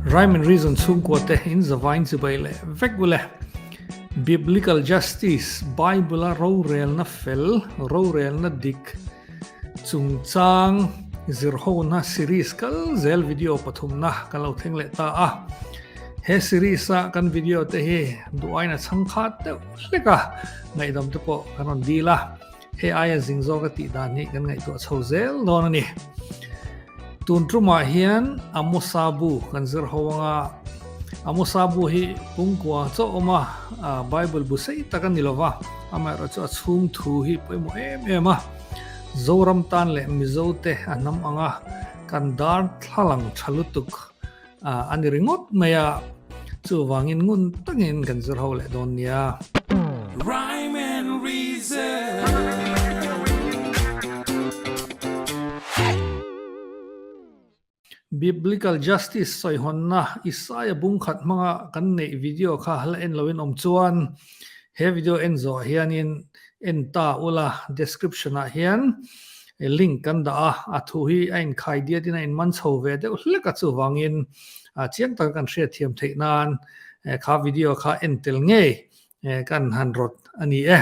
Rhyme and Reason chhungkua te in zavain chibai leh vek ule. Biblical Justice, Bible a rorelna fel, rorelna dik chungchang zirhona series kal zel video pathumna kan lo thleng leh ta a. He series a kan video te hi duaina chhangkhat deuh hlek a, ngaihdam te pawh kan rawn dil a. Hei aia zing zawk a tih dan hi kan ngaihtuah chho zel dawn a ni. Tun tumah hian Amosa bu kan zir ho anga Amosa bu hi pungkua chaw awm a, Bible bu sei tak a ni lova, amaherawh chu a chhung thu hi pawimawh em em a. Zoram tan leh Mizo te a hnam anga kan dar thlalang tha lutuk a ni ringawt mai a, chuvangin ngun takin kan zir ho leh dawn nia. Rhyme and Reason. Biblical Justice sawihawnna Isaiah bungkhat hmanga kan neih video kha la en loin awm chuan he video en zawh hianin en ta ula description ah hian link kan dah a, a thu hi a inkhai diat in a inman chho ve deuh hlek a chuvangin chiang taka kan hriatthiam theih nan kha video kha en tel ngei kan han rawt a ni e.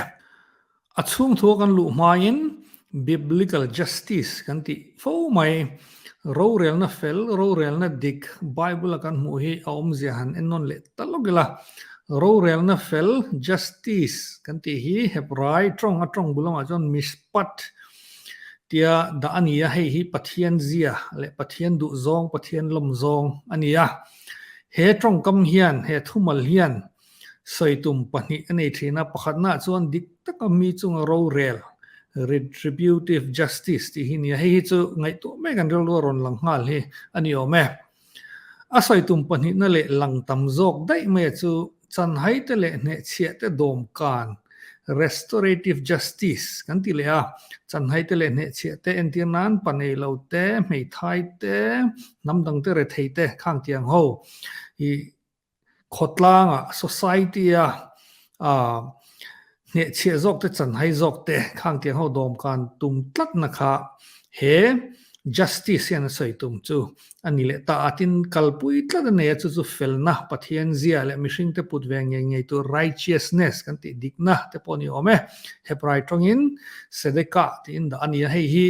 A chhung thu a kan luh hmain Biblical Justice kan tih fo mai, rorelna fel, rorelna dik Bible a kan hmuh hi a awmzia han en nawn leh ta lawk ila. Rorelna fel, justice, kan tih hi Hebrai tawng a tawng bul lamah chuan mishpat tia dah a ni a, hei hi Pathian zia leh Pathian duhzawng, Pathian lawmzawng a ni a. He tawngkam hian, he thumal hian sawi tum pahnih a nei thin a, pakhatnaah chuan dik taka mi chunga rorel, retributive justice, tih hi a ni a, hei hi chu ngaihtuah mek an rilru a rawn lang nghal hi a ni awm e. A sawi tum pahnihna leh lang tam zawk daih maia chu chanhai te leh hnehchhiah te dawmkan, restorative justice, kan ti leh a. Chanhai te leh hnehchhiah te entir nan pa nei lo te, hmeithai te, hnam dang te rethei te khang tiang ho hi Khawtlanga, society-a hnehchhiah zawk te, chanhai zawk te, khang tiang ho dawmkan tum tlatna kha he justice hian a sawi tum chu a ni leh ta a. Tin, kalpui tlat a nei a, chu chu felna, Pathian zia leh mihringte put ve ngei ngei tur righteousness kan tih dikna te pawh a ni awm e. Hebrai tawngin Sedekah tiin dah a ni a, hei hi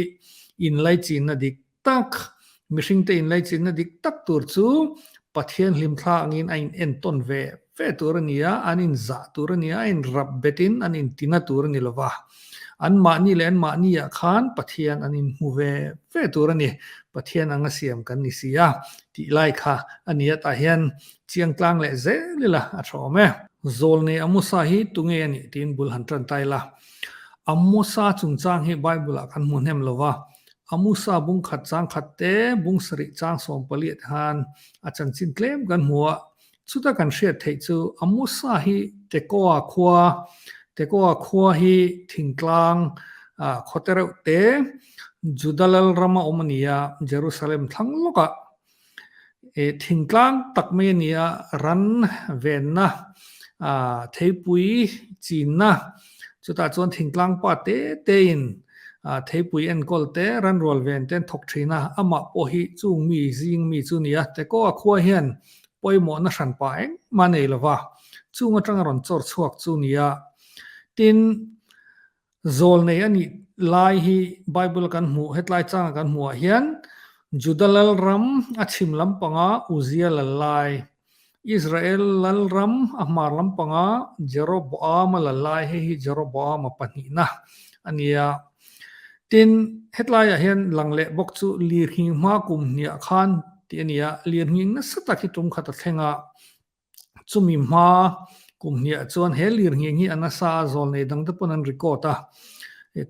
inlaichinna dik tak, mihringte inlaichinna dik tak tur chu Pathian hlimthla angin a inentawn ve ve tur a ni a, an inzah tur a ni a, a inrap betin an intina tur a ni lo va. Anmahni leh anmahniah khan Pathian an inhmu ve ve tur a ni. Pathian anga siam kan ni si a, tih lai kha a ni a, tah hian chiang tlang leh zel ila a tha awm e. Zawlnei Amosa hi tunge a nih tiin bul han tan ta ila. Amosa chungchang hi Bible-ah kan hmu hnem lo va, Amusa bung khat chang khat te, bung sarih chang 14 te khan a chanchin tlem kan hmu a. Chuta kan hriat theih chu Amusa hi Tekoa khua, Tekoa khua hi thingtlang khaw te reuh te, Juda lalrama awm a ni a, Jerusalem thlang lawkah thingtlang tak mai a ni a, ran venna, theipui chinna, chutah chuan thingtlang pa te tein theipui enkawl te, ran rual ven te an thawk thin a, amah pawh hi chung mi zing mi chu a ni a, Tekoa khua hian pawimawhna hranpa engmah a nei lo va, chung atanga rawn chawr chhuak chu a ni a, tin, Zawlnei a nih lai hi Bible kan hmuh, hetlai changa kan hmuhah hian Juda lalram a chhim lampanga Uzia lal lai, Israel lalram a hmar lampanga Jeroboama lal lai, hei hi Jeroboama pahnihna a ni a. Tin, hetlaiah hian lang leh bawk chu lirnghing hma kum hniah khan tih a ni a, lirnghing nasa tak hi tum khat a thleng a, Chumi hma kum hniah chuan he lirnghing hi a nasa a, zawlnei dang te pawn an record a,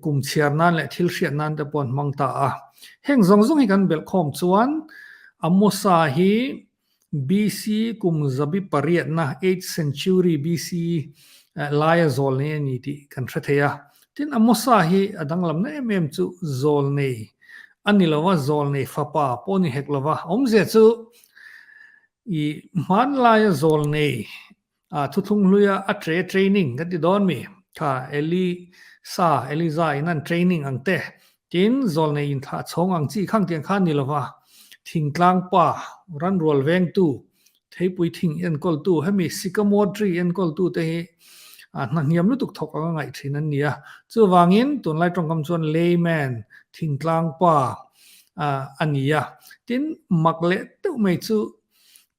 kum chhiar nan leh thil hriat nan te pawh an hmang ta a. Heng zawng zawng hi kan belh khawm chuan Amosa hi BC kum zabi pariatna, eighth century BC, laia zawlnei a ni tih kan hre thei a. Tin, Amosa hi a danglamna em em chu zawlnei a ni lo a, zawlnei fapa pawh a ni hek lo va. Awmzia chu I hmanlaia zawl nei a thuthlung hluia a tre training kan ti dawn mi? Kha Elisa, Eliza in an training ang te, tin zawl nei inthlah chhawng ang chi khang tiang kha ni lova, thingtlang pa, ranrual vengtu. Theipui thing enkawltu, hemi sycamore tree enkawltu te hi hna hniam lutuk thawk anga ngaih thin an ni a. Chuvangin tunlai tawngkam chuan layman, thingtlang pa, a ni a. Tin, mak leh deuh mai chu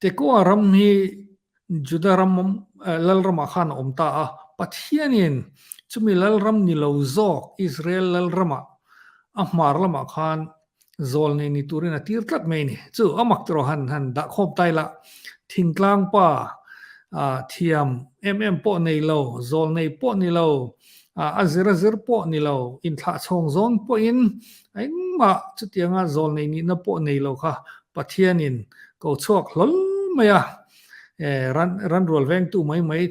Tekoa ram hi Juda ram lalramah khan a awm ta a. Pathianin chumi lalram ni lo zawk Israel lalramah a hmar lamah khan Zawl nei ni turin a tir tlat mai a ni. Chu a mak tiraw han han dah khawm ta ila, thingtlang pa thiam em em pawh nei lo, zawl nei pawh ni lo, a zir a zir pawh ni lo, inthlah chhawng zawng pawhin engmah chutianga zawl nei nihna pawh nei lo kha Pathianin ko chhuak hlawl mai a, ran ranrual vengtu mai mai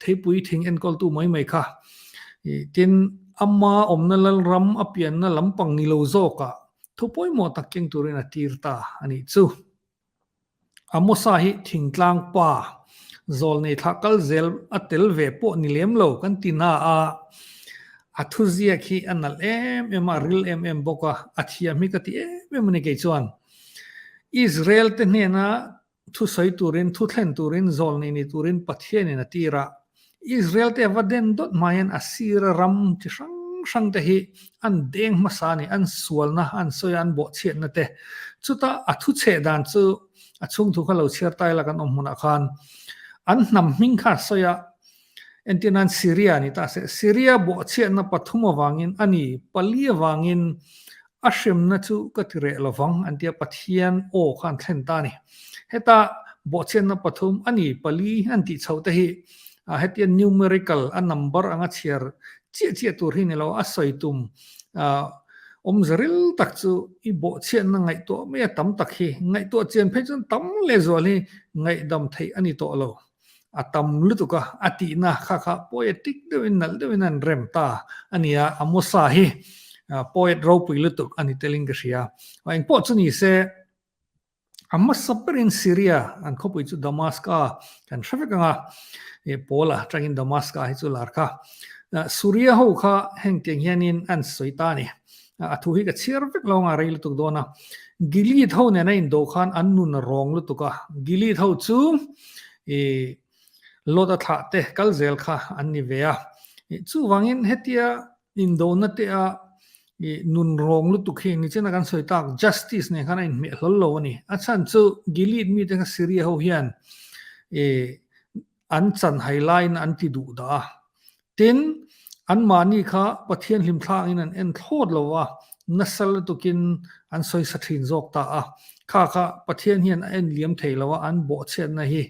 Theipui thing enkawltu mai mai kha tin ama awmna lalram a pianna lampang ni lo zawkah thu pawimawh tak keng turin a tir ta a nih chu. Amosa hi thingtlang pa zawlnei thlah kal zel a tel ve pawh ni lem lo kan ti na a, a thuziak hi a nalh em em a, a ril em em bawk a, a thiam hi ka ti em em a ni kei chuan. Israel te hnena Thu sawi turin, thu thlen turin, zawlnei ni turin Pathianin a tir a. Israel te a va den dawt hma hian a sira ram chi hrang hrang te hi an deng hmasa a ni, an sualna, an sawi a, an bawhchhiatna te. Chuta a thu chheh dan chu a chhung thu kha lo chhiar ta ila kan awm hmunah khan an hnam hming kha a sawi a, entir nan Syria ni ta se, Syria bawhchhiatna pathum avangin a ni, pali avangin A hremna chu ka ti reh lovang an tia Pathian aw kha an thlen ta a ni. Heta bawhchhiatna pathum a ni pali an tih chhoh te hi hetia numerical a number anga chhiar chiah chiah tur hi ni lo a sawi tum awmze ril tak chu i bawhchhiatna ngaihtuah mai a tam tak hi ngaihtuah chian phei chuan tam lehzual hi ngaihdam theih a ni tawh lo. A tam lutuk a, a tihna kha kha poetic deuhin nalh deuhin an rem ta a nia, Amosa hi poet ropui lutuk a ni telin ka hria. Engpawh chu ni se, a hmasa berin Syria an khawpui chu Damaska kan hre vek ang a, Paula atangin Damaska hi chu lar kha. Suria ho kha heng tiang hianin an sawi ta a ni. A thu hi ka chhiar vek lo anga rei lutuk dawn a. Gilead ho nen a indo khan an nun a rawng lutuk a. Gilead ho chu i Lot a thlah te kal zel kha an ni ve a. Chuvangin hetia indona te a i nun rawng lutuk hi nichina kan sawi tak justice nen khan a inhmeh hlawl lo a ni. A chhan chu Gilead mite kha Syria ho hian i An chanhai laiin an ti duh dah a. Tin, anmahni kha Pathian hlimthlangin an en thlawt lo a, nasa lutukin an sawisa thin zawk ta a. Kha kha Pathian hian a en liam thei lo a, an bawhchhiatna hi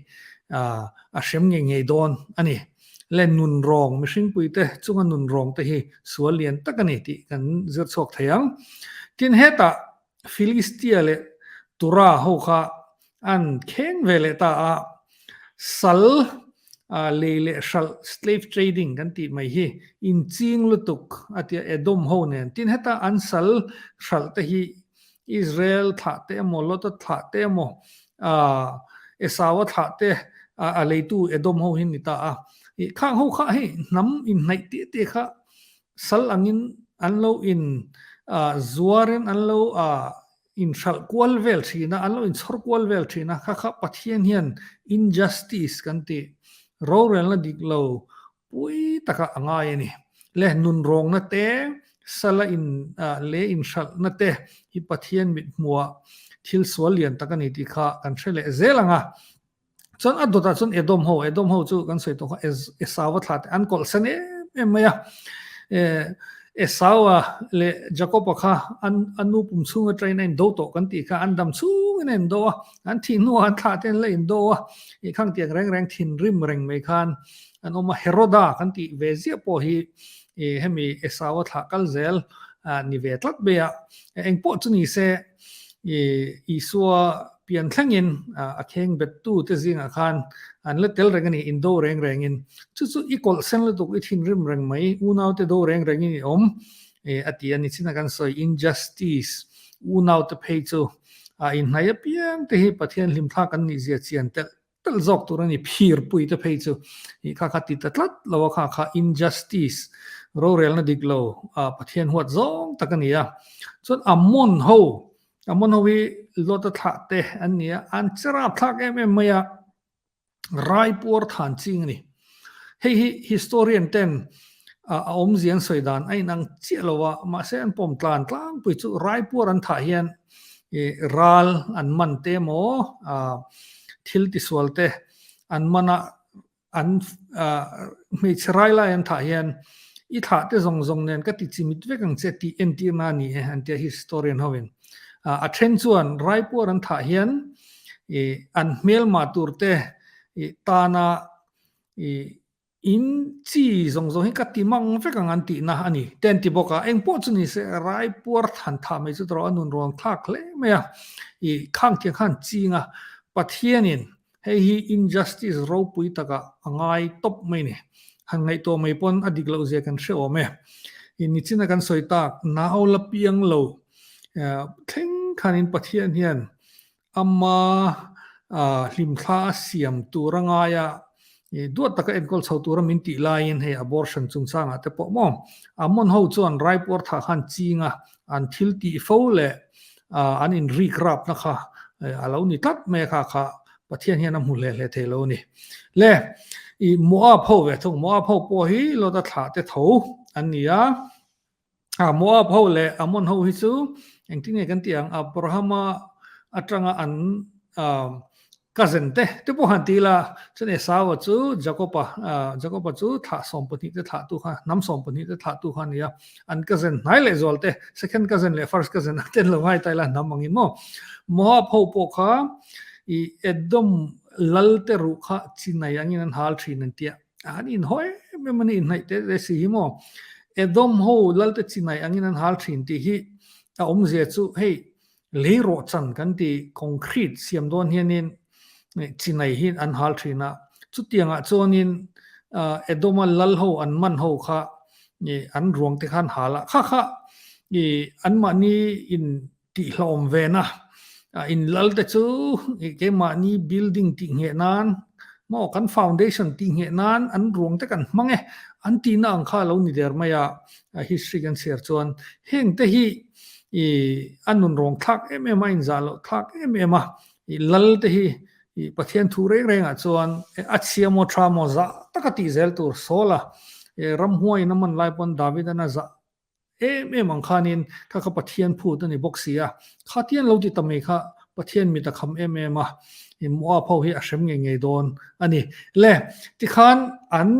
a hrem ngei ngei dawn a ni. Le nunrawng, mihringpuite chunga nunrawng te hi sual lian tak a ni tih kan zir chhuak thei ang. Tin, hetah Philistia leh Tura ho kha an kheng ve leh ta a, sal lei leh hralh, slave trading kan tih mai hi inching lutuk a tia Edom ho nen. Tin heta an sal hralh te hi Israel thlah te emaw, Lota thlah te emaw, Esaua thlah te a leitu Edom ho hi an ni ta a. Khang ho kha hei hnam inhnaih tih te kha Sal angin an lo in zuarin an lo inhralh kual vel thin a, an lo inchhawr kual vel thin a, kha kha Pathian hian injustice kan tih rorelna dik lo pui taka a ngai a ni. Le nunrawngna te, sala in leh inhralhna te hi Pathian mithmuah thil sual lian tak a ni tih kha kan hre leh zel ang a. Chuan a dawtah chuan Edom ho, Edom ho chu kan sawi tawh kha Esau-a thlah te an kawlh sen em em mai a. Esau-a leh Jacob-a kha an a nu pum chhung atangin a indo tawh kan tih kha an dam chhungin a indo a, an thih hnuah an thlah te an la indo a, ih khang tiang reng reng thinrim reng mai khan an awm a. Heroda kan tih ve ziah pawh hi hemi Esau-a thlah kal zel ni ve tlat mai a. Engpawh chu ni se Isua pian thlengin a kheng bettu te zingah khan an la tel reng a ni, indo reng rengin. Chu chu i kawlh sen lutuk, i thinrim reng mai, unaute do reng rengin i awm a ti a ni. China kan sawi injustice, unaute phei chu a inhnaih apiang te hi Pathian hlimthlak an nih zia chian telh telh zawk tur a ni, phirpui te phei chu ih kha kha ti ta tlat lo a, kha kha injustice, rorelna dik lo, Pathian huat zawng tak a ni a. Chuan Ammon ho. Ammon ho hi Lota thlah te an ni a, an che rapthlak em em mai a, raipuar than ching a ni. Hei hi historian ten a awmzia an sawi dan a inang chiah lo a, mahse an pawm tlan tlangpui chu raipuar an thah hian ral an man te emaw thil tisual te an man a, An hmeichhe rai lai an thah hian i thlah te zawng zawng nen ka ti chimit vek ang che tih entirna a ni e an tia historian hoin. A then chuan raipuar an thah hian an hmelma tur te tana in chi zawng zawng hi ka ti mang vek ang an tihna a ni te an ti bawk a. Eng pawh chu ni se raipuar than thah mai chu erawh a nun ruang thlak hle mai a. Khang tiang khan ching a Pathianin Hei hi injustice ropui takah a ngai tawp mai ni. Han ngaihtuah mai pawn a dik loh zia kan hre awm e. Nichina kan sawi tak nau la piang lo thleng khanin Pathian hian ama hlimthla a siam tur a ngai a, duat taka enkawl chho tura min tih laiin hei abortion chungchangah te pawh maw Ammon ho chuan raipuar thah khan ching a, an thil tih fo leh an in rik rapna kha a lo ni tlat mai a kha kha Pathian hian a hmu hle hle thei lo a ni. Le i Moab ho ve thung, Moab ho pawh hi Lota thlah te tho an ni a, a Moab ho leh Ammon ho hi chu engtin nge kan tih ang Abrahama atanga an Cousin te te pawh han ti ila, chuan Esau-a chu Jakob-a, Jakob-a chu thlah 12 te thlahtu kha, hnam 12 te thlahtu kha a ni a, an cousin hnai leh zual te, second cousin leh first cousin ang ten lo ngai ta ila hnam angin maw. Moab ho pawh kha i Edom lal te ruh kha chinai angin an hal thin an tia, an inhaw em em a ni, inhnaih te te si hi maw. Edom ho lal te chinai angin an hal thin tih hi a awmzia chu hei Lei rawhchan kan ti concrete siam dawn hianin chinai hi an hal thin a, chutiangah chuanin Edoma lal ho an man ho kha an ruang te kha an hal a, kha kha anmahni in tihhlawm ve na, in lal te chu keimahni building tih ngheh nan maw kan foundation tih ngheh nan an ruang te kan hmang e an tihna ang kha a lo ni der mai a, history kan chhiar chuan heng te hi I a nun rawng thlak em em a, inzah loh thlak em em a, i lal te hi i Pathian thu reng rengah chuan a chhia maw tha maw zah taka tih zel tur sawl a, i ramhuaiin a man lai pawn Davidan a zah em em ang khanin kha kha Pathian phut a ni bawk si a, khatian lo ti ta mai kha Pathian mit a kham em em a, i Moab ho hi a hrem ngei ngei dawn a ni. Le, tikhan an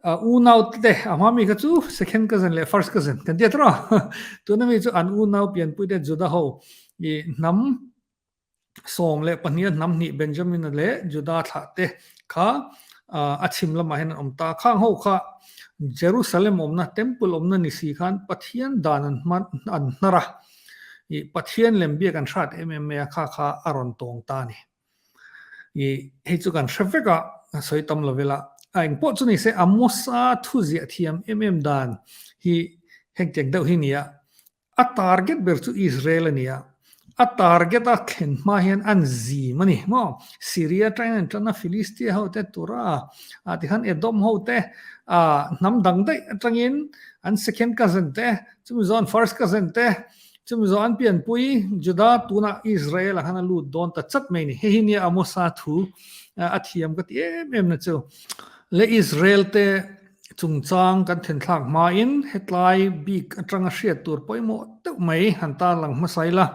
Unau te a hma mi kha chu second cousin leh first cousin kan tia tawh a, tuna mi chu an unau pianpui te Juda ho i hnam 12 a hnam hnih Benjamin-a leh Juda thlah te kha a chhim lamah hian an awm ta. Khang ho kha Jerusalem awmna temple awmna ni si khan Pathian dan an hman an hnar a, i Pathian lem biak an hrat em em mai a, kha kha a rawn tawng ta a ni. I hei chu kan hre vek a, a sawi tam lo vel a, a eng pawh chu ni se Amosa thu ziah thiam em em dan hi hengtiang deuh hi ni a, a target ber chu Israel a ni a, a target a thlen hma hian an zim a ni maw, Syria atangin an tan a, Philistia ho te tura ah tikhan Edom ho te ah hnam dang daih atangin an second cousin te chumi zawh an first cousin te Chumi zawh an pianpui Juda tunah Israel ah khan a lut dawn ta chat mai ni. Hei hi nia Amosa thu a thiam ka ti em em na chu. Le Israel te chungchang kan thenthlak hmain hetlai bik atanga hriat tur pawimawh deuh mai han tarlang hmasa ila.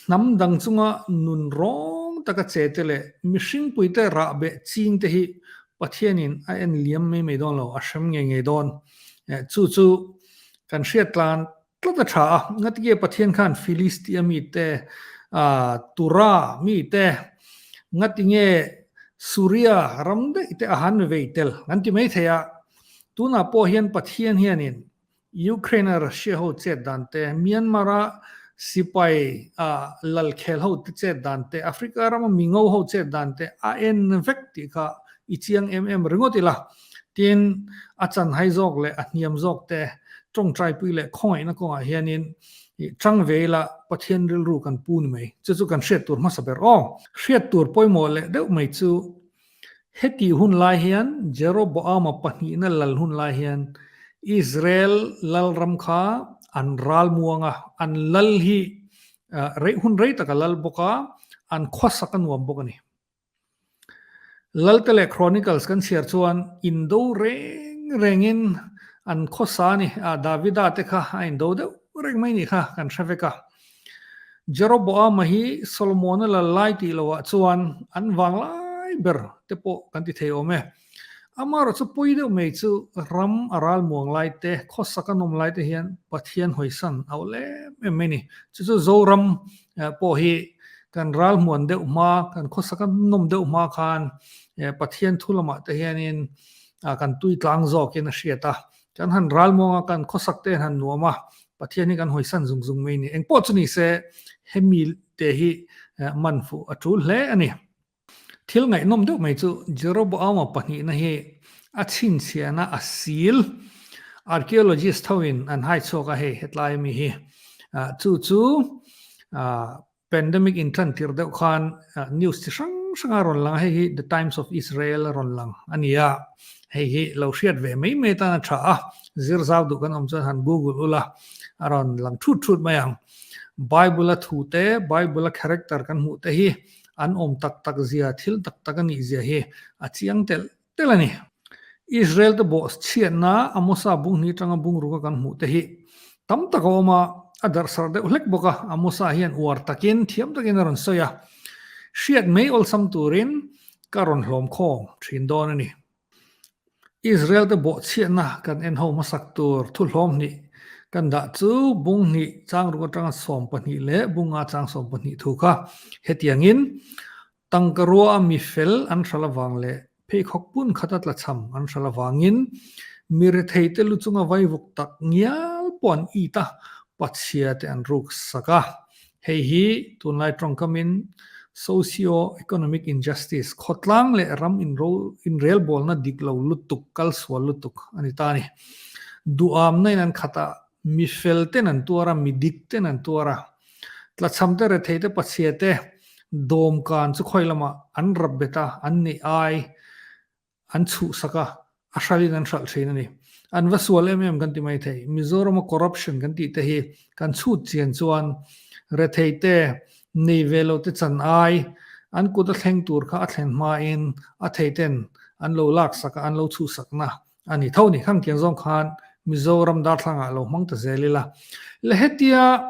Hnam dang chunga nun rawng taka che te leh mihringpui te rahbeh ching te hi Pathianin a en liam mai mai dawn lo, a hrem ngei ngei dawn. Chu chu kan hriat tlan Tlat a tha a, ngatinge Pathian khan Philistia mite, Tura mite, ngatinge Suria ram daih te a han vei tel kan ti mai thei a. Tunah pawh hian Pathian hianin Ukraine a Russia ho chet dan te, Myanmar a sipai lalkhel ho te chet dan te, Africa rama mingo ho chet dan te a en vek tih kha i chiang em em ringawt ila. Tin, a chanhai zawk leh a hniam zawk te tawngtaipui leh khawngaihna kawngah hianin i chang ve ila Pathian rilru kan pu ni mai. Chu chu kan hriat tur hmasa ber aw. Hriat tur pawimawh leh deuh mai chu heti hun lai hian Jeroboama pahnihna lal hun lai hian Israel lalram kha an ral muang a, an lal hi. Rei hun rei tak a lal bawk a, an khawsak a nuam bawk a ni. Lalte leh Chronicles kan chhiar chuan indo reng rengin an khawsa a ni. Davida te kha a indo deuh reng mai nih kha kan hre vek a. Jeroboama hi Solomona lal lai tih loah chuan an vanglai ber te pawh kan ti thei awm e. Amaherawh chu pawi deuh mai chu ram a ral muang lai te, khawsak a nawm lai te hian Pathian hawisan a awlh em em mai a ni. Chu chu Zoram pawh hi kan ral hmuan deuh hma, kan khawsak a nawm deuh hma khan Pathian thu lamah te hianin kan tui tlang zawkin a hriat a. Kan han ral muang a, kan khawsak te han nuam a, Pathian hi kan hawisan zung zung mai a ni. Engpawh chu ni se hemi te hi man fuh a tul hle a ni. Thil ngaihnawm deuh mai chu Jeroboama pahnihna hi a chhinchhiahna a sil. Archaeologist hoin an hai chhuak a hei hetlai ami hi. Chu chu pandemic intan tir deuh khan news chi hrang hrang a rawn lang a, hei hi The Times of Israel a rawn lang a ni a. Hei hi lo hriat ve mai mai atan a tha a, zir zau duh kan awm chuan han google ula a rawn lang thut thut mai ang. Bible a thu te, Bible a character kan hmuh te hi An awm tak tak zia, thil tak tak a nih zia hi a chiang telh telh a ni. Israel te bawh chhiatna Amosa bung hnih atanga bungruk a kan hmuh te hi tam tak a awm a, a darhsarh deuh hlek bawk a. Amosa hian uar takin, thiam takin a rawn sawi a, hriat mai awlsam turin ka rawn hlawm khawm thin dawn a ni. Israel te bawhchhiatna kan en ho hmasak tur thu hlawm hnih kan dah chu bung hnih chang ruk atanga 12 leh bunga chang 12 thu kha hetiangin tangkarua a mi fel an hral avang leh pheikhawk pun khata tlachham an hral avangin mi rethei te lu chunga vaivuk tak ngial pawh an it a, pachhia te an ruk sak a. Hei hi tunlai tawngkamin socio-economic injustice, khawtlang leh ram inrelbawlna dik lo lutuk, kalsual lutuk a ni ta a ni. Duhamna in an khat a, mi fel ten an tuar a, mi dik ten an tuar a. Tlachham te, rethei te, pachhia te dawmkan chu khawi lamah an rap bet a, an neih ai an chhuhsak a, a hralhin an hralh thin a ni. An va sual em em kan ti mai thei. Mizorama corruption kan tih te hi kan chhut chian chuan rethei te, nei ve lo te chan ai, an kut a thleng tur kha a thlen hmain a thei ten an lo laksak a, an lo chhuhsakna a ni tho ni. Khang tiang zawng khan Mizoram darthlangah lo hmang ta zel ila. Le hetia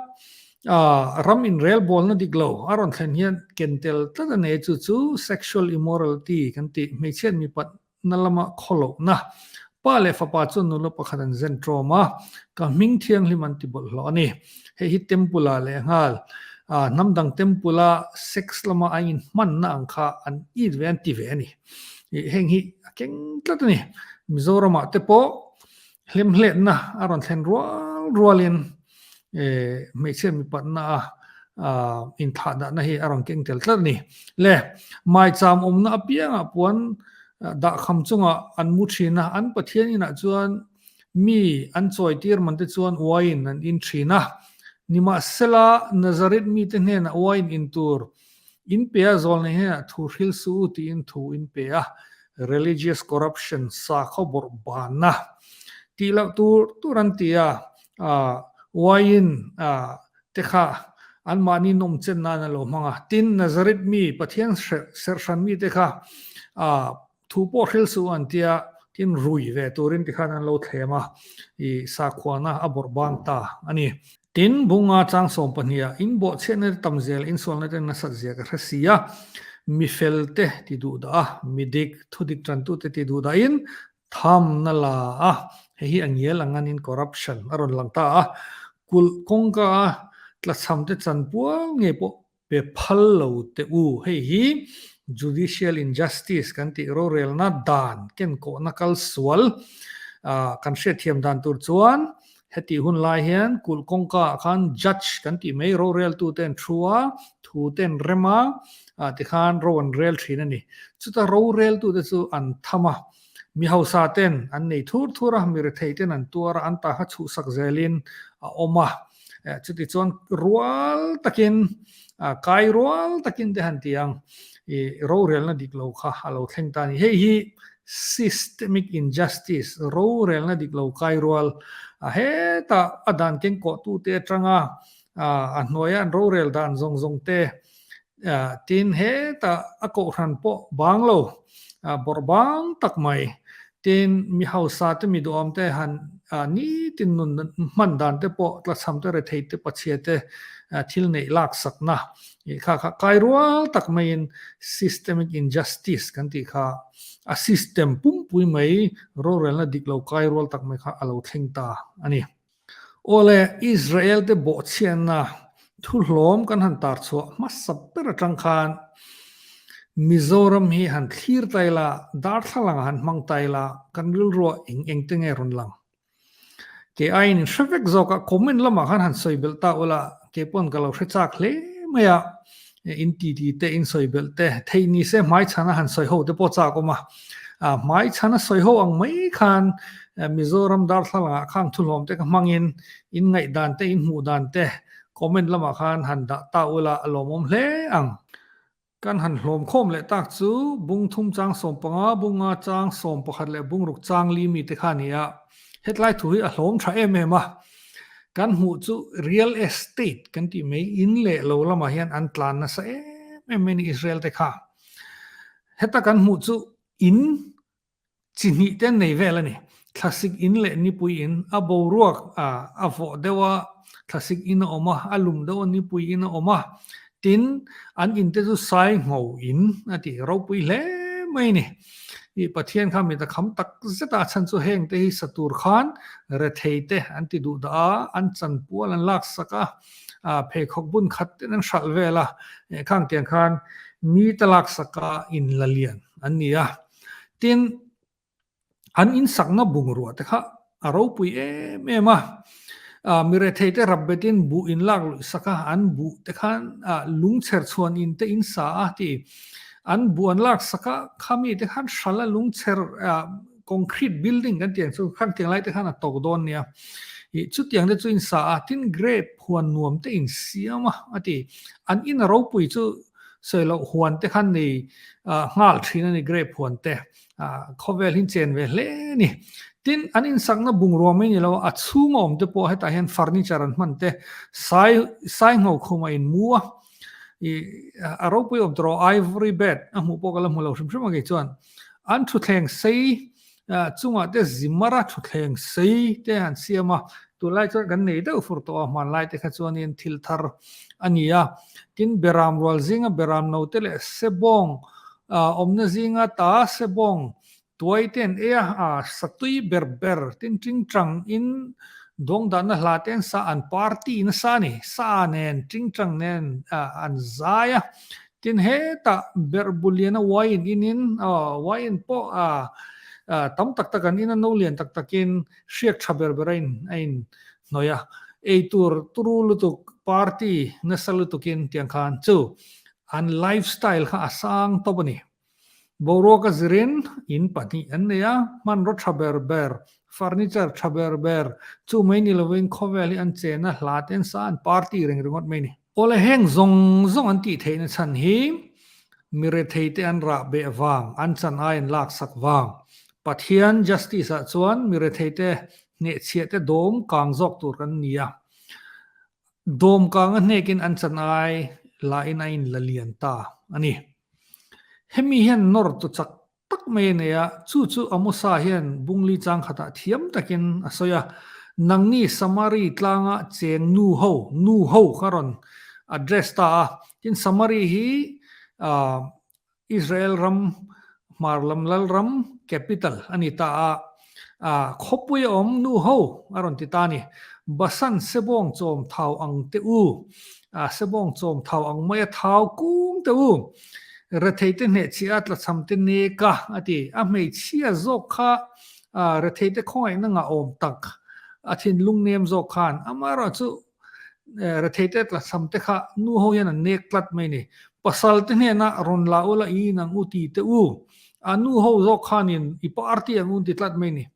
ram inrelbawlna dik lo a rawn thlen hian ken tel tlat a nei chu chu sexual immorality kan tih hmeichhiat mipat na lama khawlohna pa leh fapa chuan nula pakhat an zen tawm a, ka hming thianghlim an ti bawlhhlawh a ni. Hei hi temple ah lehnghal hnam dang temple a sex lama a inhmanna ang kha an it ve an ti ve a ni. Heng hi a keng tlat a ni. Mizoramah te pawh hlemhletna a rawn thlen rual rualin hmeichhia mipatna a inthlahdahna hi a rawn keng tel tlat a ni. Le maicham awmna apiangah puan dahkham chungah an mu thin a, an Pathian inah chuan mi an chawitir man te chuan uaiin an in thin a. Nimahsela Nazareth mite hnenah uaiin in tur in pe a, zawlnei hnenah thu hril suh u tiin thu in pe a, religious corruption sakhaw bawrh banna tih loh tur tur an ti a, uaiin te kha anmahni nawmchen nan a lo hmang a. Tin, Nazareth mi, Pathian serhhran mite kha thu pawh hril suh an tia, tin rui ve turin tikhan an lo thlem a, i sakhuana a bawrh bang ta a ni. Tin, bunga chang 12 ah in bawhchhiatna te tam zel, insualna te nasat zia ka hre si a, mi fel te ti duh dah a, mi dik, thu dik tantute ti duh dahin Thamna la a, hei hi a ngial ang anin corruption a rawn lang ta a, kulh kawngka a tlachham te chanpual ngei pawh pe phal lo teh u, hei hi judicial injustice kan tih rorelna dan kenkawhna kal sual kan hriatthiam dan tur chuan Hetih hun lai hian kulh kawngka ah khan judge kan tih mai roreltu te an thu a, thu te an rem a, tikhan ro an rel thin a ni. Chuta roreltu te chu an tham a, mi hausa ten an nei thur thur a, mi rethei ten an tuar a, an ta kha chhuhsak zelin a awm a. Chuti chuan rual takin, kai rual takin te han ti ang, i rorelna dik lo kha a lo thleng ta a ni. Hei hi Systemic injustice, rorelna dik lo kai rual a hetah a dan keng kawhtute atanga A hnuaia an rorel dan zawng zawng te tin hetah a kohhran pawh bang lo, bawrh bang tak mai. Tin, mi hausa te mi duhawm te han nitin nun hman dan te pawh tlachham te rethei te pachhia te thil neih lak sakna kha kha kai rual tak maiin systemic injustice kan tih kha a system pumpui mai rorelna dik lo kai rual tak mai kha a lo thleng ta a ni. Awle, Israel te bawhchhiatna thuhlawm kan han tar chhuah hmasa ber atang khan Mizoram hi han thlir ta ila, darthlalang han hmang ta ila, kan rilruah eng eng te nge rawn lang? Kei aiin in hre vek zawk a, comment lamah khan han sawi belh ta ula, kei pawn ka lo hre chak hle mai a, in titi te, in sawi belh te, theih ni se hmaichhana han sawi ho te pawh chak awm a. Hmaichhana sawi ho ang mai khan Mizoram darthlalangah khang thuhlawm te ka hmangin in ngaihdan te, in hmuh dan te comment lamah khan han dah ta ula a lawmawm hle ang. Kan han hlawm khawm leh tak chu bung thum chang 15, bunga chang 11 leh bungruk chang li mi te kha a ni a. Hetlai thu hi a hlawm tha em em a. Kan hmuh chu real estate kan tih mai in leh lo lamah hian an tlan nasa em em mai a ni Israel te kha. Heta kan hmuh chu in chi hnih te an nei vel a ni. Thlasik in leh nipui in a boruak a vawh deuh a, thlasik in a awm a, a lum deuh a nipui in a awm a. Tin, an in te chu sai ngho in a ti ropui hle mai a ni. I Pathian kha mit a kham tak zet a, a chhan chu heng te hi sa tur khan rethei te an ti duh dah a, an chanpual an lak sak a, pheikhawk bun khat ten an hralh vel a, khang tiang khan mi te lak sak a in la lian an ni a. Tin, an insakna bungrua te kha a ropui em em a, mi rethei te rap betin buh in lak luih sak a, an buh te khan lungchher chhuan in te in sa a ti. An buh an lak sak a, khami te khan hralh a lungchher concrete building kan tih ang chu khang tiang lai te khan a tawk dawn nia. Ih chutiang te chu in sa a, tin grape huan nuam te in siam a a ti. An in a ropui chu sawi loh huan te khan nei nghal thin a ni grape huan te. Khawvel hi chen ve hle a ni. Tin, an insakna bungrua mai ni lo a, a chhung a awm te pawh hetah hian furniture an hman te, sai sai ngho khum a inmu a, ih a ropui awm tawh ivory bed a hmuh pawh ka la hmu lo hrim hrim a kei chuan. An thutthleng sei chungah te zimara thutthleng sei te han siam a, tunlai chuan kan nei deuh fur tawh a, hmanlai te kha chuanin thil thar a ni a. Tin, beram rual zinga beram no te leh sebawng Awmna zinga ta sebawng tuai te an ei a, a satui ber ber tin tingtang in dawngdahna hla te an sa, an party nasa a ni, sa nen tingtang nen an zai a, tin hetah berh bu liana wine in in wine pawh tam tak tak an in a, no lian tak takin hriak tha ber ber a in a in hnawih a, eitur turu lutuk party nasa lutukin tiang khan chu An lifestyle kha a sang tawp a ni. Boruak a zirin in pahnih an nei a, hmanraw tha ber ber, furniture tha ber ber, chu mai ni lovin khawvel hi an chen a, hla te an sa, an party reng ringawt mai a ni. Awle heng zawng zawng an tih theihna chhan hi mi rethei te an rah beh vang, an chan ai an lak sak vang. Pathian justice ah chuan mi rethei te hnehchhiah te dawm kang zawk tur kan ni a. Dawmkang a hnekin an chan ai lahin a inla lian ta a ni. Hemi hian nawr tu chak tak mai a nei a, chu chu Amosa hian Bungli chang khatah thiam takin a sawi a, Nangni Samari tlanga cheng nu ho, nu ho kha rawn address ta a, tin Samari hi Israel ram hmar lam lal ram capital a ni ta a, a khawpui a awm nu ho a rawn ti ta a ni. Basan sebawng chawm thau ang te u, a sebawng chawm thau ang mai a thau kung te u, rethei te hnehchhiah a tlachham te nek a, a ti. A hmeichhia zawk kha rethei te khawngaihna ngah awm tak, a thinlung nem zawk khan amaherawhchu Rethei te tlathlam te kha nu ho hian an nek tlat mai ni. Pasal te hnena rawn la ula i in ang u ti te u. A nu ho zawk khanin i party ang u an ti tlat mai ni.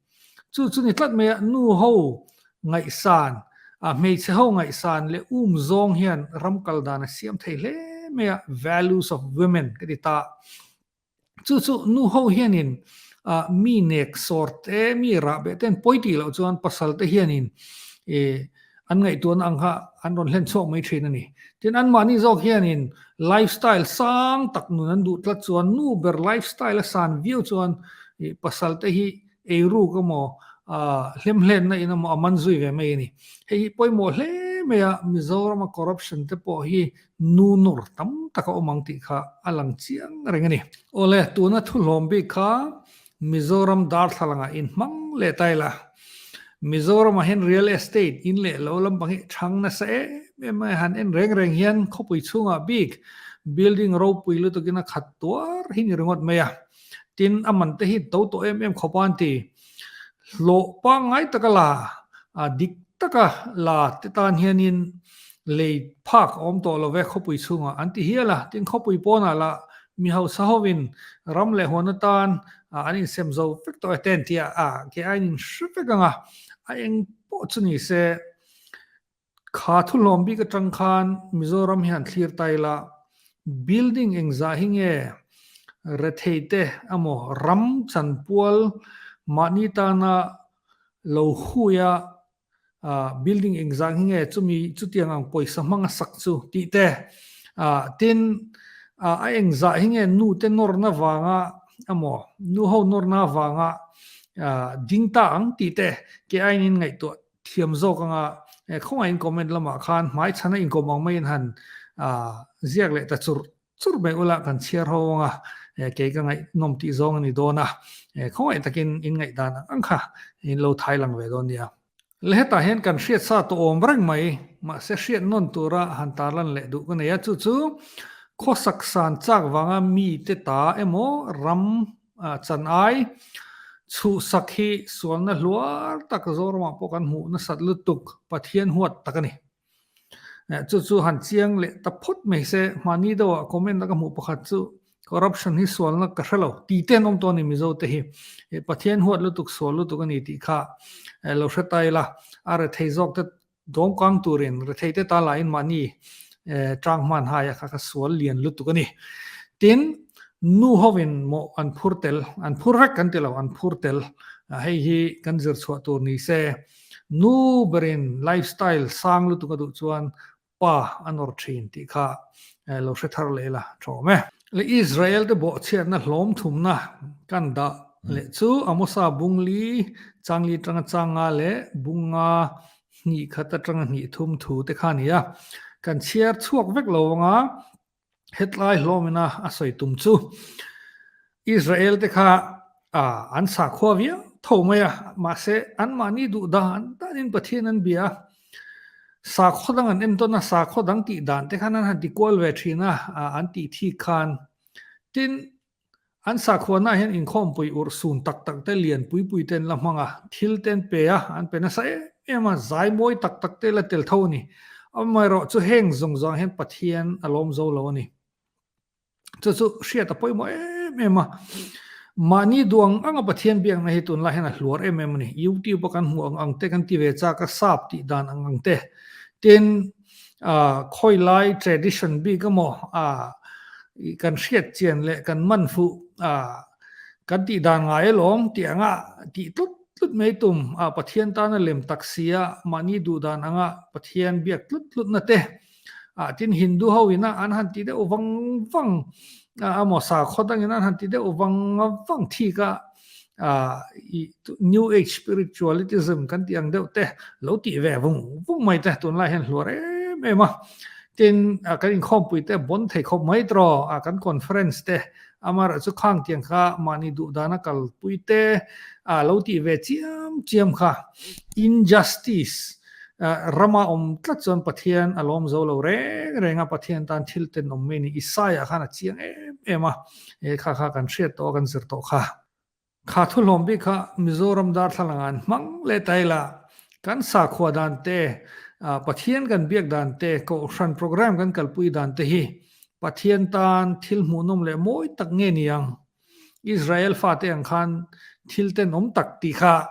Chu chu ni tlat mai a, nu ho ngaihsan, a hmeichhe ho ngaihsan leh um zawng hian ram kal dan a siam thei hle mai a, values of women ka ti ta. Chu chu nu ho hianin mi nek sawr te, mi rah beh te an pawi tih loh chuan pasal te hianin. An ngaihtuahna ang kha an rawn hlen chhuak mai thin a ni. Tin, anmahni zawk hianin lifestyle sang tak nun an duh tlat chuan nu ber lifestyle a san viau chuan pasal te hi eiruk emaw hlemhlenna in emaw a man zui ve mai a ni. Hei hi pawimawh hle mai a, Mizorama corruption te pawh hi nu nawr tam tak a awm ang tih kha a lang chiang reng a ni. Awle, tuna thu hlawm bik kha Mizoram darthlalangah inhmang leh ta ila, Mizoramah hian real estate in leh lo lampang hi chhang nasa em em mai a, han en reng reng hian khawpui chhungah bik building ropui lutukin a khat tuar hi ni ringawt mai a, tin a man te hi to tawh em em khawp a an ti. Hlawh pangngai taka la, dik taka la te tan hianin lei phak a awm tawh lo ve khawpui chhungah an ti hial a, tin khawpui pawnah lah Mi hausa hovin ram leh huan atan an insem zo vek tawh e te an ti a, a ke a in hre vek ang a, a eng pawh chu ni se kha thu hlawm bik atang khan Mizoram hi han thlir ta ila building engzah hi nge rethei te emaw ram chanpual mahni tana lo hui a building engzah hi nge chumi chutiang ang pawisa hmanga sak chu tih te tin a engzah hi nge nu te nawrna vanga emaw nu ho nawrna vanga ding ta ang tih te ke aiin in ngaihtuah thiam zawk anga khawngaihin comment lamah khan hmai chhana inkawm ang maiin han ziak leh ta churh Chur mai ula kan chhiar ho ang a, kei ka ngaihnawm tih zawng a ni dawn a, khawngaih takin in ngaihdan ang ang kha in lo thai lang ve dawn nia. Le hetah hian kan hriat sa tawh awm reng mai, mahse hriat nawn tura han tarlan leh duh ka nei a, chu chu khawsak san chak vanga mite ta emaw ram chan ai chhuhsak hi sualna hluar tak Zoramah pawh kan hmuh nasat lutuk Pathian huat tak a ni. Chu chu han chiang leh ta phawt mai se, hmani deuhah comment a ka hmuh pakhat chu corruption hi sualna ka hre lo ti te an awm tawh a ni Mizo te hi. Pathian huat lutuk sual lutuk a ni tih kha lo hre ta ila, a rethei zawk te dawngkang turin rethei te ta lahin mahni tang hman hai a kha kha sual lian lutuk a ni. Tin, nu hovin mawh an phur tel, an phur vek kan ti lo, an phur tel. Hei hi kan zir chhuah tur ni se. Nu berin lifestyle sang lutuk a duh chuan pa a nawr thin tih kha lo hre thar leh ila tha awm e. Le Israel te bawhchhiatna hlawm thumna kan dah leh chu Amosa bungli changli atanga changa leh bunga hnih khat atanga hnih thum thu te kha a ni a. Kan chhiar chhuak vek lo anga Hetlai hlawmina a sawi tum chu Israel te kha an sakhua viau tho mai a, mahse anmahni duh dan danin Pathian an bia a, sakhaw dang an entawn a, sakhaw dang tih dan te khan an han ti kual ve thin a, an tih thik khan. Tin, An sakhuanah hian inkhawmpui urh sun tak tak te lian pui pui te an la hmang a, thil te an pe a, an pe nasa em em a, zai mawi tak tak te la tel tho a ni. Amaherawh chu heng zawng zawng hian Pathian a lawm zo lo a ni. Chu chu hriat a pawimawh em em a, mahni duh ang anga Pathian biakna hi tunlai hian a hluar em em a ni. YouTube a kan hmuh ang ang te kan ti ve chak a, sap tih dan ang ang te. Tin, khawi lai tradition bik emaw kan hriat chian leh kan man fuh kan tih dan ngai alawm tih anga tih tlut tlut mai tum Pathian tana lem tak si a mahni duh dan anga Pathian biak tlut tlut na te tin Hindu ho ina an han ti deuh vang vang emaw sakhaw dangin an han ti deuh vang vang thik a New Age Spiritualitism kan tih ang deuh te lo tih ve vung vung mai te tunlai hian hluar em em a. Tin, kan inkhawmpui te bon thei khawp mai tawh kan conference te amaherawh chu khang tiang kha mahni duh dana kalpui te lo tih ve chiam chiam kha injustice rama awm tlat chuan Pathian a lawm zo lo reng reng a, Pathian tan thil tenawm mai a ni. Isaiah khan a chiang em em a. He kha kha kan hriat tawh a, kan zir tawh kha. Kha thu hlawm bik kha Mizoram darthlalang ah an hmang leh ta ila, kan sakhua dan te, Pathian kan biak dan te, Kohhran program kan kalpui dan te hi Pathian tan thil hmuhnawm leh mawi tak nge ni ang? Israel fate ang khan thil tenawm tak tih kha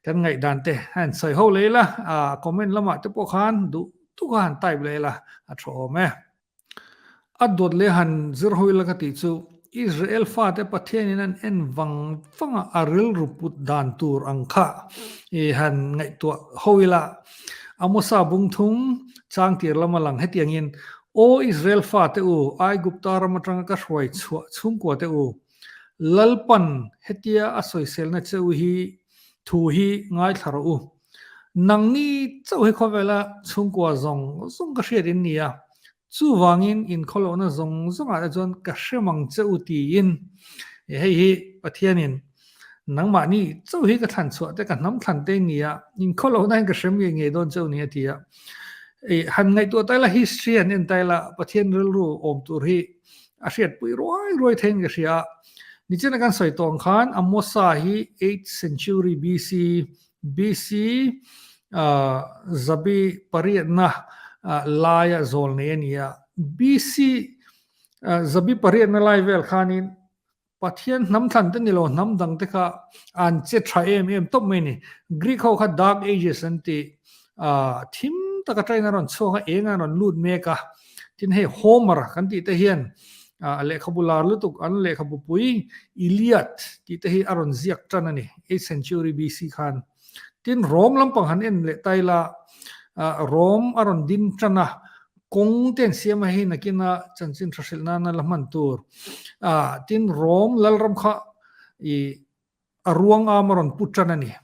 kan ngaihdan te a han sawi ho leh ila, comment lamah te pawh khan duh tuk a han type leh ila a tha awm e. A dawt leh han zir hawi la ka tih chu Israel fate Pathianin an en vang vang a, a rilru put dan tur ang kha i han ngaihtuah hawi la. Amosa bung thum chang tir lama lang hetiangin, Aw Israel fate u, Aigupta ram atanga ka hruai chhuah chhungkua te u, Lalpan hetia a sawiselna che u hi thu hi ngaithla rawh u. Nangni chauh hi khawvela chhungkua zawng zawng ka hriat in ni a, chuvangin inkhawlohna zawng zawngah te chuan ka hre mang che u tiin hei hi Pathianin nangmahni chauh hi ka thlan chhuah te ka hnam thlan te in ni a, inkhawlohna hian ka hrem ngei ngei dawn chauh ni a ti a. Han ngaihtuah taila history han en taila Pathian rilru awm tur hi a hriatpui ruai ruai theiin ka hria a. Nichina kan sawi tawng khan Amosa hi eighth century BC, BC zabi pariatna laia zawl nei a ni a. BC zabi pariatna lai vel khanin Pathian hnam thlan te ni lo hnam dang te kha an che tha em em tawp mai a ni. Greek ho kha Dark Ages an ti. Thim taka train a rawn chhuak a, eng a rawn lut mek a. Tin hei Homer kan tih te hian a lehkhabu lar lutuk an lehkhabu pui Iliad tih te hi a rawn ziak tan a ni, eighth century BC khan. Tin Rome lampang han en leh ta ila, Rome a rawn din tan a, kawng te an siam a hei nakina chanchin tha hrilh nana la hman tur. Tin Rome lalram kha i A ruang am a rawn put ṭan a ni.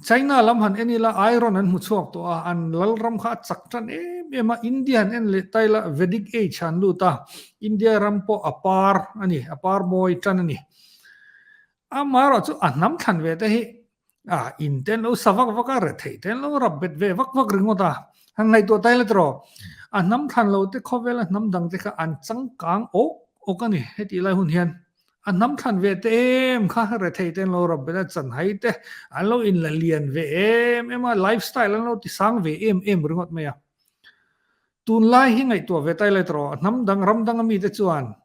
China lam han en ila iron an hmu chhuak tawh a, an lalram kha a chak ṭan em em a, India han en leh ta ila Vedic Age han lut a, India ram pawh a par a ni, a par mawi ṭan a ni. Amaherawh chu a hnam thlan ve te hi a in te an lo sa vak vak a, retheih te an lo rap bet ve vak vak ringawt a, han ngaihtuah ta ila tiraw, a hnam thlan lo te khawvela hnam dang te kha an changkang awk awk a ni hetih lai hun hian. A hnam thlan ve te em kha rethei te an lo rap bet a, chanhai te an lo inla lian ve em em a, lifestyle an lo ti sang ve em em ringawt mai a. Tunlai hi ngaihtuah ve tai let rawh, hnam dang ram danga mite chuan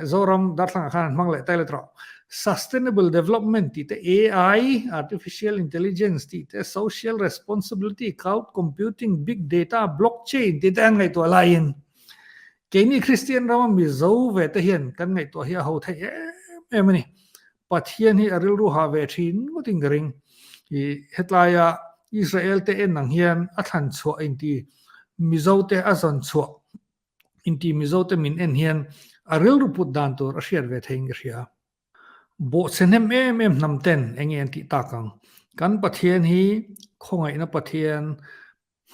Zoram darthlangah khan an hmang leh tai let rawh. Sustainable development tih te, AI, artificial intelligence tih te, social responsibility, cloud computing, big data, blockchain tih te an ngaihtuah laiin Keini Kristian rama Mizo ve te hian kan ngaihtuah hi a ho thei em em a ni. Pathian hi a rilru hah ve thin ngawtin ka ring. I hetlaia Israel te en ang hian a thlan chhuah inti Mizo te a zawn chhuah inti Mizo te min en hian a rilru put dan tur a hriat ve theiin ka hria. Bawhchhe hnem em em hnam ten enge an tih tak ang. Kan Pathian hi khawngaihna Pathian,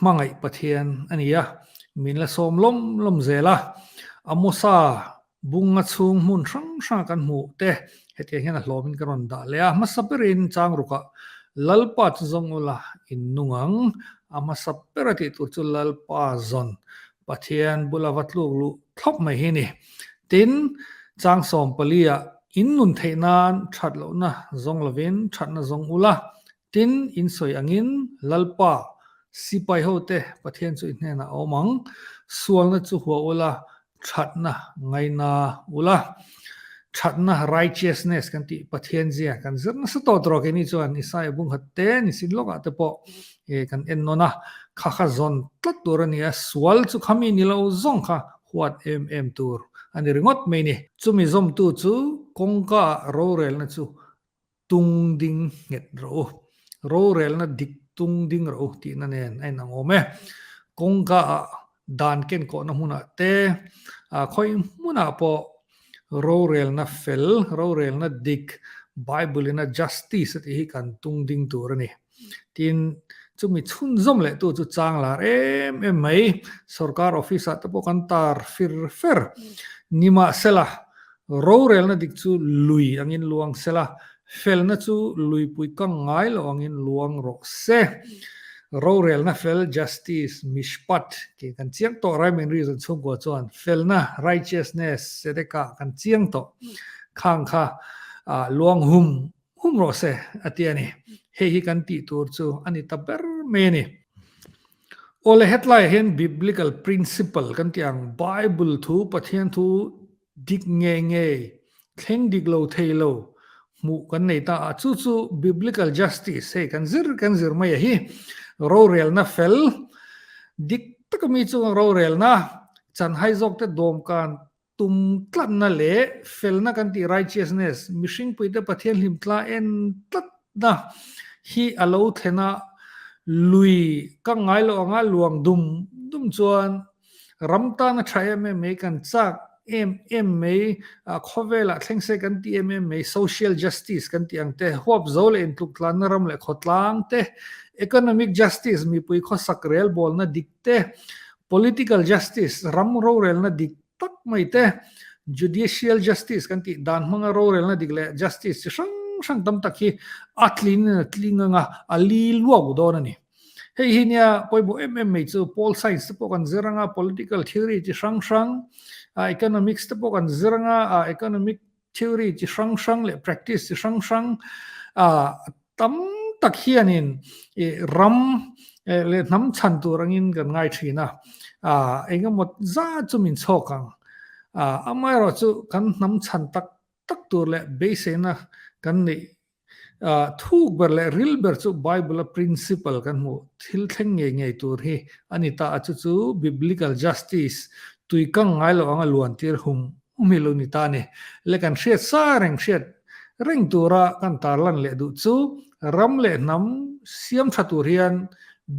Hmangaih Pathian a ni a, min la sawm lawm lawm zel a. Amosa bunga chhung hmun hrang hranga kan hmuh te hetiang hian a hlawmin ka rawn dah leh a. Hmasa berin chang rukah Lalpa chu zawng ula in nung ang. A hmasa ber a tih tur chu Lalpa zawn Pathian bula va tluk luh thlawp mai hi a ni. Tin, chang 14ah in nun theih nan that lohna zawng lovin thatna zawng ula Tin, in sawi angin Lalpa, sipai hote Pathian chu i hnenah a awm ang, sualna chu hua ula, thatna ngaina ula. Thatna, righteousness, kan tih Pathian zia kan zir nasa tawh tawh keini chuan Isaiah bung khat te ni sin lawkah te pawh kan en nawn a, kha kha zawn tlat tur a ni a, sual chu khami ni lo zawng kha huat em em tur a ni ringawt mai ni. Chumi zawmtu chu kawngka ah rorelna chu tung ding nghet rawh u, rorelna dik tung ding rawh u tihna nen a inang awm e. Kawngka ah dan kenkawhna hmunah te, khawi hmunah pawh rorelna fel, rorelna dik, Bible in a justice a tih hi kan tung ding tur a ni. Tin, chumi chhunzawm leh tu chu chang lar em em mai, sorkar office ah te pawh kan tar fir fer. Nimahsela, rorelna dik chu lui angin luang sela, felna chu luipui kang ngai lo angin luang rawh se. Rorelna fel, justice, mishpat, tih kan chiang tawh, Rhyme and Reason chhungkua chuan felna, righteousness, tzedekah kan chiang tawh. Khang kha luang hum Hum rawh se, a ti a ni. Hei hi kan tih tur chu a ni ta ber mai a ni. Awle hetlaiah hian Biblical principle kan tih ang, Bible thu, Pathian thu dik ngei ngei, thleng dik lo thei lo hmuh kan nei ta a, chu chu Biblical justice hei kan zir kan zir mai a hi. Rorelna fel, dik taka mi chunga rorelna, chanhai zawkte dawmkan Tum tlatna leh felna kan tih righteousness, mihringpuite Pathian hlimtla en tlatna hi a lo thlen a, Lui ka ngai loh anga luang dum dum chuan ram tan a tha em em mai, kan chak em em mai, khawvelah thleng se kan ti em em mai, social justice kan tih ang te, huap zo leh intluk tlanna ram leh khawtlang te, economic justice mipui khawsak relbawlna dik te, political justice ram rorelna dik tak mai te, judicial justice kan tih dan hmanga rorelna dik leh justice chi hrang hrang tam tak hi a tlin in a tling anga a li luau dawn a ni. Hei hi nia pawimawh em em mai chu pol science te pawh kan zir anga political theory chi hrang hrang, economics te pawh kan zir anga economic Theory chi hrang hrang leh practice chi hrang hrang tam tak hianin ram leh hnam chhan tur angin kan ngai thin a, engemaw zat chu min chhawk ang. Amaherawhchu kan hnam chhan tak tak tur leh beiseina kan neih Thuk ber leh ril ber chu Bible-a principle kan hmuh thil thleng ngei ngei tur hi a ni ta a, chu chu Biblical justice, tui kang ngai lo anga luan tir hum hum hi lo ni ta a ni. Le kan hriat sa reng hriat reng tura kan tarlan leh duh chu ram leh hnam siam tha tur hian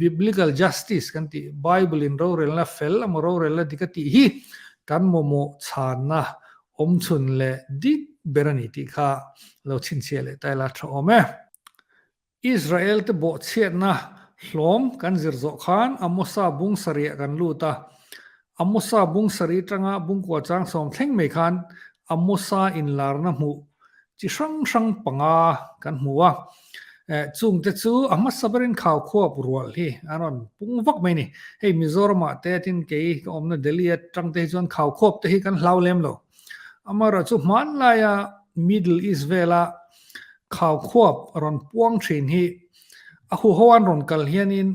Biblical justice kan tih Bible-in rorelna fel emaw rorelna dik a tih hi kan mawmawh chhanna Awmchhun leh dik ber a ni tih kha lo chhinchhiah leh ta ila tha awm e. Israel te bawhchhiatna hlawm kan zir zawh khan Amosa bung sarih ah kan lut a. Amosa bung sarih atanga bungkua chang sawm thleng mai khan Amosa inlarna hmuh chi hrang hrang panga kan hmu a. Chungte chu a hmasa berin khau khuap rual hi an rawn pung vak mai a ni. Hei Mizoramah te tin kei ka awmna Delhi atang te hi chuan khau khuap te hi kan hlau lem lo. Amaherawhchu chu hmanlaia Middle East vela khau khuap rawn puang thin hi a huho an rawn kal hianin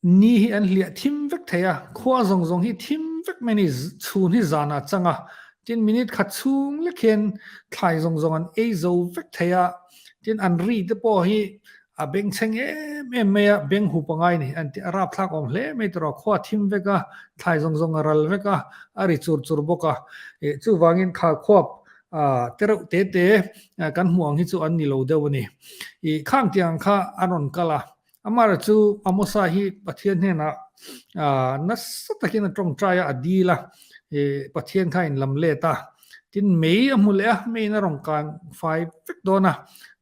Ni hi an hliah thim vek thei a, khua zawng zawng hi thim vek mai a ni, chhun hi zanah chang a, tin minute khat chhung lek hian thlai zawng zawng an ei zo vek thei a, tin an ri te pawh hi a bengchheng em em mai a, beng hup a ngai ni, an ti a rapthlak awm hle mai tawh a, khua thim vek a, thlai zawng zawng a ral vek a, a ri chur chur bawk a, ih chuvangin kha khuap te reuh te te kan hmuh ang hi chu an ni lo deuh a ni, ih khang tiang kha an rawn kal a. Amara chu Amosa hi Pathian hnenah nasa takin a tawngtai a, a dil a, Pathian kha a inlam let a. Tin, mei a hmu leh a, meiin a rawn kan fai vek dawn a,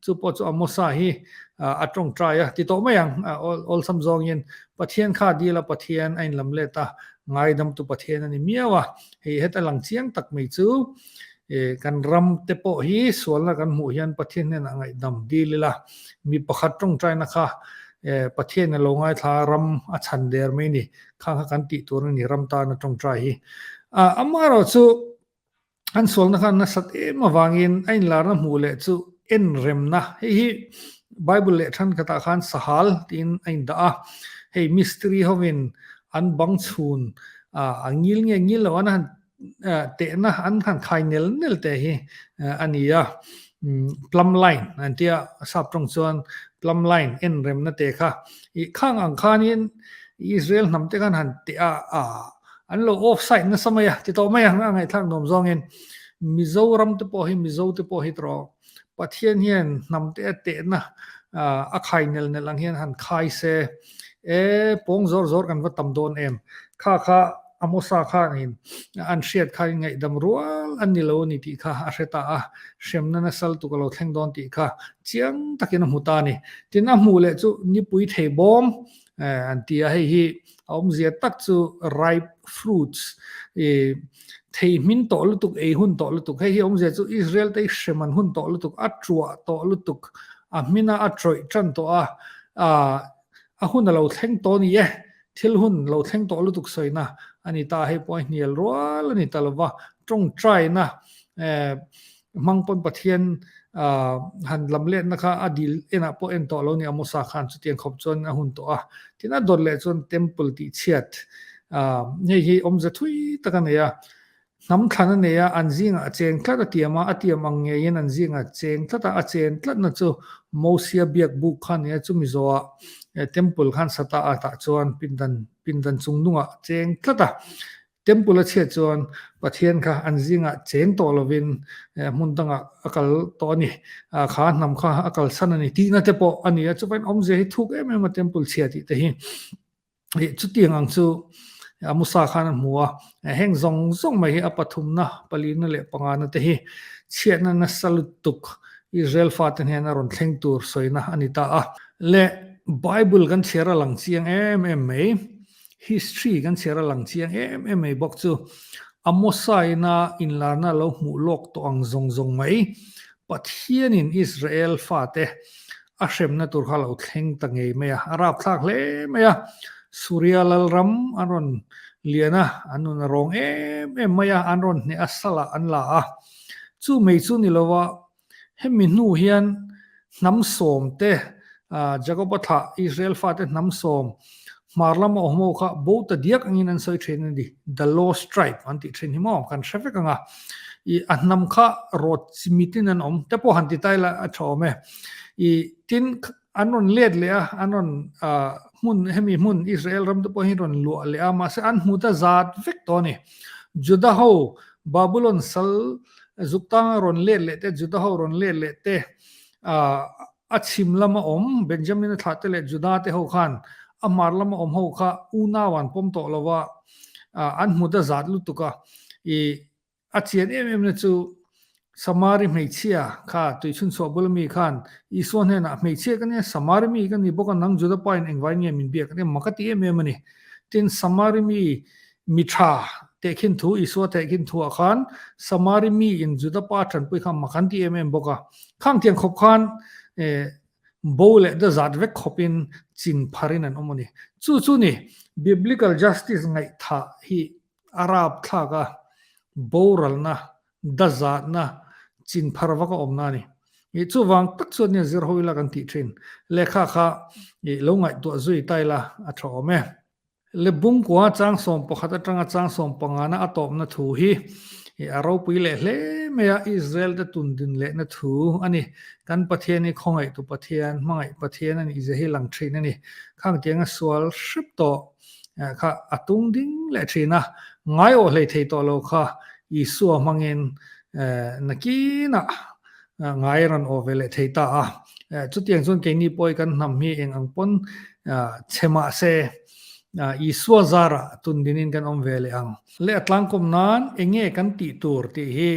chu pawh chu Amosa hi a tawngtai a ti tawh mai ang, awlsam zawngin Pathian kha a dil a, Pathian a inlam let a, ngaidamtu Pathian a ni miau a. Hei heta lang chiang tak mai chu Kan ram te pawh hi sualna kan hmuh hian Pathian hnenah ngaihdam dil ila, mi pakhat tawngtaina kha Pathian a lo ngaithla a, ram a chhan der mai ni, khang kha kan tih tur a ni ram tana tawngtai hi. Amaherawhchu an sualna kha nasat em avangin a inlarna hmuh leh chu en remna, hei hi Bible leh thenkhatah khan sahal tiin a indah a, hei mistiri hovin an bang chhun a ngil nge ngil lo an han tehna an han khai nel nel te hi a ni a, plumb line an tia sap tawng chuan plumb line en remna te kha ih khang ang khanin Israel hnam te khan han teh a an lo offside nasa mai a ti tawh mai ang a ngaihthlak nuam zawngin Mizoram te pawh hi Mizo te pawh hi tawh Pathian hian hnam te a tehna a khai nel nel ang hian han khai se, e pawng zawr zawr kan va tam dawn em? Kha kha Amosa khanin an hriat khain ngaihdam rual an ni lo a ni tih kha a hre ta a, hremna nasal tuk a lo thleng dawn tih kha chiang takin a hmu ta a ni. Tin, a hmuh leh chu nipui thei bawm an ti a, hei hi a awmzia tak chu ripe fruits, thei hmin tawh lutuk, ei hun tawh lutuk, hei hi awmzia chu Israel te hi hrem an hun tawh lutuk, a tuah tawh lutuk, a hmina a tawih tan tawh a, a hun a lo thleng tawh a ni e, thil hun lo thleng tawh lutuk sawina a ni ta, hei pawh a hnial rual a ni ta lova, tawngtaina Hmang pawn Pathian han lam letna kha a dil enah pawh en tawh lo ni Amosa khan chutiang khawp chuan a hun tawh a. Tin a dawt leh chuan temple tih chhiat hei hi awmze thui tak a nei a. Hnam thlan a nei a, an zingah a cheng tlat a tiam a, a tiam ang ngeiin an zingah cheng tlat a, a chen tlatna chu Mosia biak buk kha a ni a, chumi zawhah temple khan sa ta a tah chuan pindan pindan chung nungah cheng tlat a. Temple a chhiat chuan Pathian kha an zingah cheng tawh lovin hmun dangah a kal tawh a ni, kha hnam kha a kalsan a ni tihna te pawh a ni a, chuvangin awmzia hi thuk em em a temple chhia tih te hi. Chutiang ang chu Amosa khan a hmu a, heng zawng zawng mai hi a pathumna, palina leh pangana te hi chhiatna nasa lutuk Israel fate hnena rawn thleng tur sawina a ni ta a. Le Bible kan chhiar a lang chiang em em mai. History kan chhiar a lang chiang em em mai bawk chu Amosa ina inlarna lo hmuh lawk tawh ang zawng zawng mai. Pathianin Israel fate a hremna tur kha lo thleng ta ngei mai a, a rapthlak hle mai a. Suria lalram an rawn lian a, an nun a rawng em em mai a, an rawn hneh a salah an la a. Chu mai chu ni lova Hemi hnu hian hnam sawm te, Jakoba thlah Israel fate hnam sawm hmar lama awm ho kha bo ta diak angin an sawi thin a ni, the lost tribe an tih thin hi maw kan hre vek ang a. I a hnam kha rawt chimitin an awm te pawh han ti ta ila a tha awm e. I tin an rawn let leh a, an rawn hmun hemi hmun Israel ram te pawh hi rawn luah leh a, mahse an hmu ta zat vek tawh a ni. Juda ho Babulon sal zuk tanga rawn let leh te, Juda ho rawn let leh te, a chhim lama awm Benjamin-a thlah te leh Juda te ho khan a hmar lama awm ho kha unau an pawm tawh lo va, an hmu ta zat lutuk a. I A chian em em na chu Samari hmeichhia kha tuichhunchhuah bula mi khan Isua hnenah, Hmeichhia ka nia, Samari mi ka ni bawk a, nang Juda pa in engvai nge min biak? A ti a, mak a ti em em a ni. Tin, Samari mi mi tha tehkhin thu, Isua tehkhin thuah khan Samari mi in Juda pa tanpui kha mak an ti em em bawk a. Khang tiang khawp khan bo leh da zat vek khawpin chin pharin an awm a ni. Chu chu ni Biblical justice ngaihthah hi A rapthlak a, boralna, dazatna, chinphar vak a awmna a ni. I chuvang tak chuan nia zir ho ila kan tih thin. Lehkha kha i lo ngaihtuah zui ta ila a tha awm e. Le Bungkua chang 11 atanga chang sawmpangana a tawpna thu hi i a ropui leh hle mai a, Israel te tun din lehna thu a ni. Kan Pathian hi khawngaihtu Pathian, hmangaih Pathian a nih zia hi lang thin a ni. Khang tianga sual hrep tawh kha a tung ding leh thin a, ngaiawh hlei thei tawh lo kha Isua hmangin nakinah ngai a rawn aw ve leh thei ta a. Chutiang chuan keini pawh hi kan hnam hi eng ang pawn chhe mah se Isua zarah tun dinin kan awm ve leh ang. Leh a tlangkawm nan eng nge kan tih tur tih hi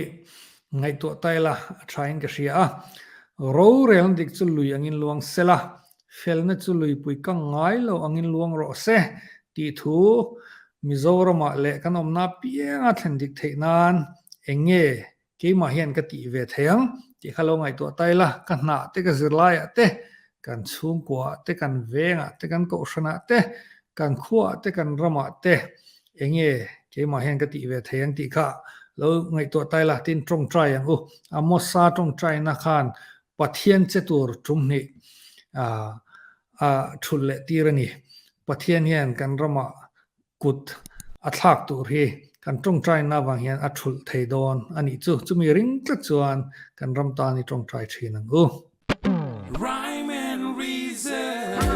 ngaihtuah ta ila a thain ka hria a. Rorelna dik chu lui angin luang sela, Felna chu luipui ka ngai lo angin luang rawh se tih thu Mizoramah leh kan awmna apianga thlen dik theih nan eng nge keimah hian ka tih ve thei ang tih kha lo ngaihtuah ta ila, ka hnah te ka zirlaiah te, kan chhungkuaah te, kan vengah te, kan kohhranah te, kan khuaah te, kan ramah te eng nge keimah hian ka tih ve thei ang tih kha lo ngaihtuah ta ila tin tawngtai ang u. Amosa tawngtaina khan Pathian che tur tum hnih a thulh leh tir a ni. Pathian hian kan ramah kut a thlak tur hi kan tawngtaina avang hian a thulh thei dawn a nih chu. Chumi ring tlat chuan kan ram tan i tawngtai thin ang u. Rhyme and reason.